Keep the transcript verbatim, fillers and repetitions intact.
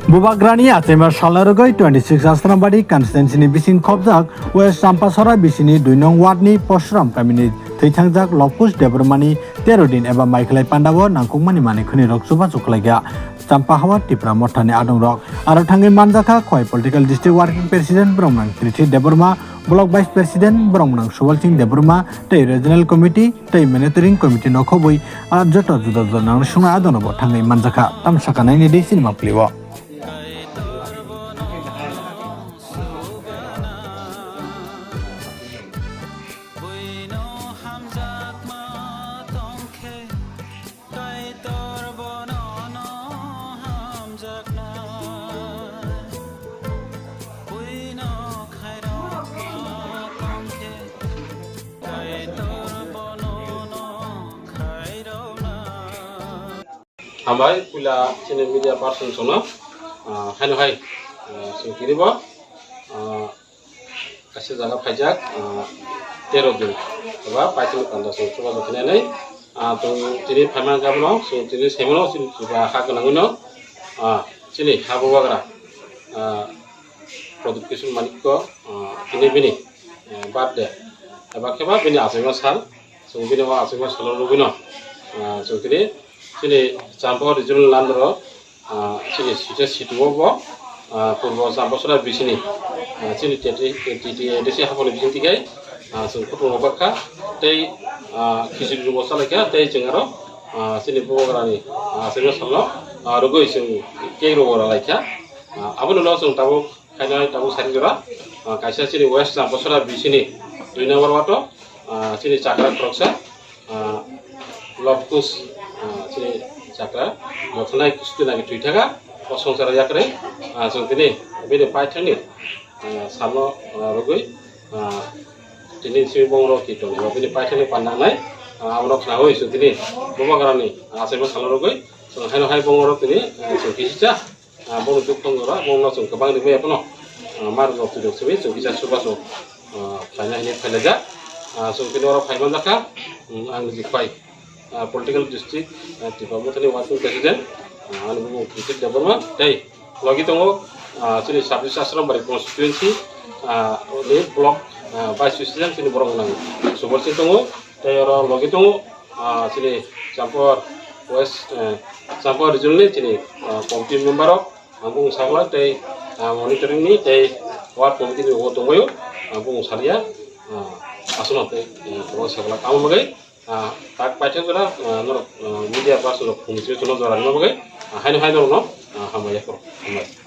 Bubagrani achaima salna rwgwi twenty six Asrambari constituency ni bising khobjak West Champasora bisini dui nong ward ni Posram kamini thwithangjak Lobkush Debbarmani tero din eba maikhlai pandao nangkukmani manwi khwnwi rok chubachu khlaikha Champahawa Tipra Mothani adongrok. Aro thangwi manjakha Khowai Political District Working President Bromnang Trithi Debbarma, Block Vice President Bromnang Subal Singh Debbarma tei Regional Committee tei Monitoring Committee no khobwi a joto juda juda nang swngnai adongrokbo thangwi manjakha. Tamo sakha naini di sinima clip o. Hambai, puila chini media person sono, ah, haino hai, ah, chwng tini bo, ah, kaisa jaga phaijak, ah, tero din, eba paithago panda chwng chubachu khainani, ah, chwng tini phaima jaga bono, chwng tini saimano, chini chuba ha gwnangwino, ah, chini ha bubagra, ah, Pradyot Kishore Manikko, ah, tini bini, ah, birthday, eba kheba bini achaima sal, chwng bini o achaima salo rwgwino, ah, chwng tini chini Champahor Regional Landro, ah, chini site situ o bo, ah, Purbo Champasora bisini, ah, chini T T, T T A D C haponi bising tikai, ah, chwng kutung rok bakha, tei, ah, khichiri rwbo chalaikha, tei chwng aro, ah, chini bubagrani, ah, achaima salno, ah, rwgwi chwng cake rwbo rwlaikha. Ah, abono no chwng tabuk khainai tabuk sari jora, ah, kaisa chini West Champasora bisini dui number wato, ah, chini chakra khoroksa, ah, Lobkush, ah, chini chakra mothanai kustu nagi thwithaka o songsaro yakre, ah, chwng tini bini paithakni, ah, salno, ah, rwgwi, ah, tini simi bongro ki tongo bini paithakni panda nai, ah, abono khnaui chwng tini bubagrani achaima salno rwgwi chwng haino hai bongro tini, ah, chwng kisicha. Ah, bono duk tong jora, bono chwng kwbang rimwi abono, ah, mar rok twi rok simi chwng kisa chubachu, ah, khlaina hinwi phailaijak. Ah, chwng tini oro phai manjakha, um, ang niji khwai, ah, political district, ah, Tipra Mothani working president, ah, ani bumung Trithi Debbarma, tei logi tongo, ah, chini sub district Asrambari constituency, ah, ni block, ah, vice president chini borok nang Subal Singh tongo, tei oro logi tongo, ah, chini Champor West, eh, Champor region ni chini, ah, committee member rok, ang bung sakla tei, ah, monitoring ni tei ward committee ni bo tongbaio, ang bung salia, ah, aswkno tei, eh, abo sakla tamo bagwi, ah, tak paithak jora, ah, norok, ah, media person rok phone swi tono jora rwna bagwi, ah, haino hai norokno, ah, hambai yaphuru, hambai.